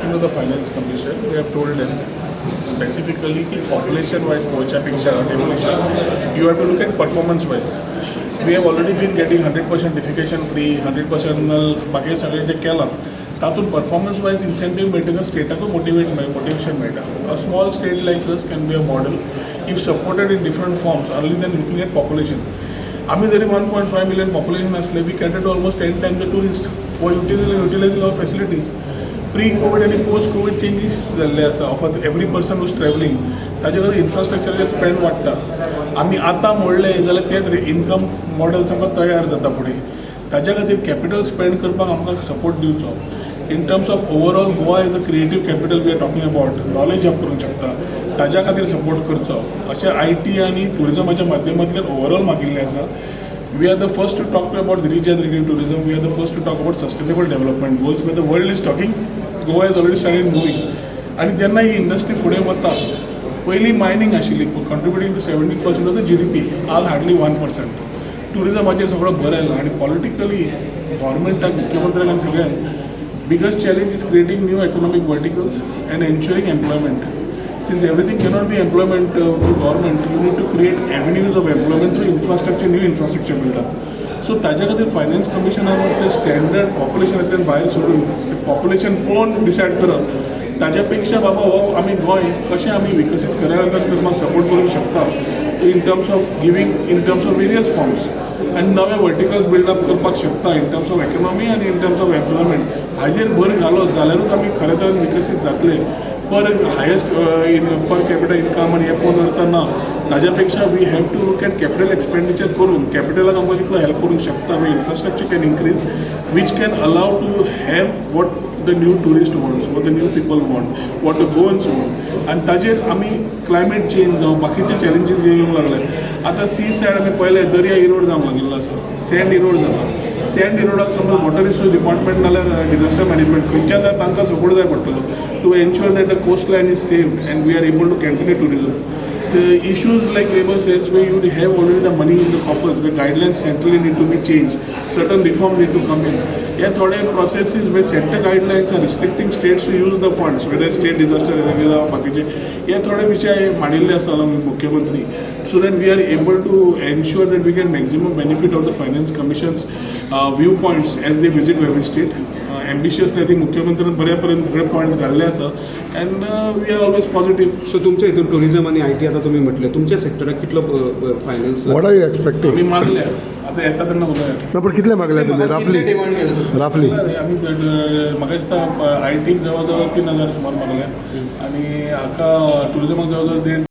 talking to the Finance Commission, we have told them specifically की population wise पळोवच्या पेक्षा, devolution, you have to look at performance wise. We have already been getting 100% defecation free, 100% बाकी सगळें जें केलां, तातूंत performance wise incentive मेळटकच स्टेटाकूय motivation मेळटा. A small state like us can be a model if supported in different forms only than looking at population. आमी जरी 1.5 million population असले, we cater to almost 10 times the tourist who utilizing our facilities. Pre Covid आनी post Covid changes जाल्ले आसा of every person who's travelling. ताजे खातीर इन्फ्रास्ट्रक्चराचेर spend वाडटा. आमी आतां मोडले जाल्यार तेच इन्कम मॉडल्स आमकां तयार जाता फुडें. ताज्या खातीर कॅपिटल स्पेंड करपाक आमकां सपोर्ट दिवचो. In terms of overall Goa as a creative capital we are talking about, knowledge hub करूंक शकता, ताज्या खातीर सपोर्ट करचो अशें I T आनी टुरिजमाच्या माध्यमांतल्यान ओवरऑल मागिल्लें आसा. We are the first to talk about regenerative tourism. We are the first to talk about sustainable development goals. Where the world is talking, Goa is already started moving. आनी जेन्ना ही industry फुडें वता, पयलीं mining आशिल्ली contributing to 17% of the GDP, आज hardly 1%. टुरिजमाचेर सगळो भर आयला आनी पॉलिटिकली गव्हर्मेंटाक, मुख्यमंत्र्याक आनी सगळ्यांक biggest challenge is creating new economic verticals and ensuring employment. Since everything cannot be employment through government, you need to create avenues of employment through infrastructure, new infrastructure build up. So ताज्या खातीर finance कमिशनान ते standard पॉप्युलेशनांतल्यान भायर सोडून, population पळोवन decide करप, ताज्या पेक्षा बाबा हो आमी गोंय कशें आमी विकसीत खऱ्या अर्थान करपाक सपोर्ट करूंक शकता in terms of giving, in terms of various forms आनी नवे वर्टिकल्स बिल्डअप करपाक शकता इन टर्म्स ऑफ इकॉनॉमी आनी इन टर्म्स ऑफ एम्प्लॉयमेंट, हाजेर भर घालो जाल्यारूच आमी खऱ्या तरेन विकसीत जातले. Per highest in per capita income आनी हें पळोवन अर्थ ना. ताज्या पेक्षा we have to look at capital expenditure करून कॅपिटलाक आमकां कितलो हेल्प करूंक शकता, infrastructure can increase, which can allow to have what the new tourist wants, what the new people want, what the Goans want. आनी ताजेर आमी क्लायमेट चेंज जावं, बाकीचे चॅलेंजीस जे येवंक लागले आतां, सी सायड आमी पळयलें, दर्या इरोड जावंक लागिल्लो आसा, सँड इरोड जाला. सँड इरोडाक समज वॉटर रिसोर्स डिपार्टमेंट नाल्यार डिजास्टर मॅनेजमेंट, खंयच्या जाय तांकां सपोर्ट जाय पडटलो to ensure that the coast line is saved and we are able to continue tourism. The issues like labor says, where you have already the money in the coffers, where guidelines centrally need to be changed, certain reforms need to come in. हे थोडे processes where center guidelines are restricting states to use the funds, whether state disaster जावं बाकीचे, हे थोडे विशय मांडिल्ले आसा along with मुख्यमंत्री, so that we are able to ensure that we get maximum benefit of the Finance Commission's viewpoints as they visit every state. Ambitiously, I think मुख्यमंत्र्यान बऱ्या पर्यंत सगळे पॉयंट्स घाल्ले आसा and we are always positive. So तुमच्या हितून tourism आनी I T आतां तुमी म्हटलें, तुमच्या सेक्टराक कितलो finance? What are you expecting? आमी मागल्या, आतां येता तेन्ना उलोवया. ना, पण कितले मागले तुम्ही राफली राफली? आमी म्हाका दिसता I टीक जवळ जवळ 3000 सुमार मागल्या आनी हाका टुरिजमाक जवळ जवळ देड